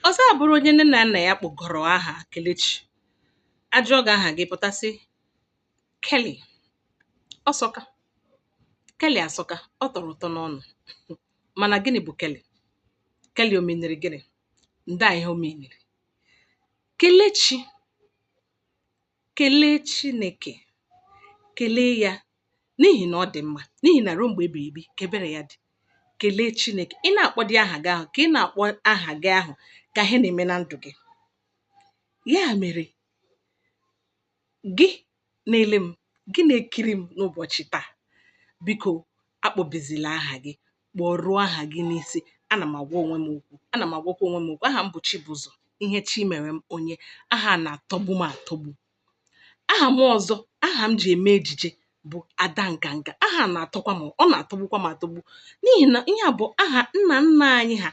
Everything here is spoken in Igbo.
Ọzọ abụrụ onye nne na nna ya kpọgọrọ aha Kelechi. Ajụọ gị aha gị, pụtasị Kelly. Ọsọka Kelly, asọka, ọ tọrọ ụtọ n'ọnụ. Mana gịnị bụ Kelly? Kelly o meniri gịnị? Nda ihe o meniri. Kelechi, kelee Chineke, kelee ya n'ihi na ọ dị mma, n'ihi na ruo mgbe ebighị ebi ka ebere ya dị. Kelee Chineke. Ị na-akpọ dị aha gị ahụ, ka ị na-akpọ aha gị ahụ ka ihe na-eme na ndụ gị. Ya mere, gị na-ele m, gị na-ekiri m n'ụbọchị taa, biko akpọbizila aha gị, kpọruo aha gị n'isi. Ana m agwa onwe m okwu, ana m agwakwa onwe m okwu. Aha m bụ Chibụzọ ihe chi mere m onye aha na-atọgbu m atọgbu. Aha m ọzọ, aha m ji eme ejije bụ Ada Nganga. Aha na-atọkwa m, ọ na-atọgbukwa m atọgbu, n'ihi na ihe a bụ aha nna nna anyị ha.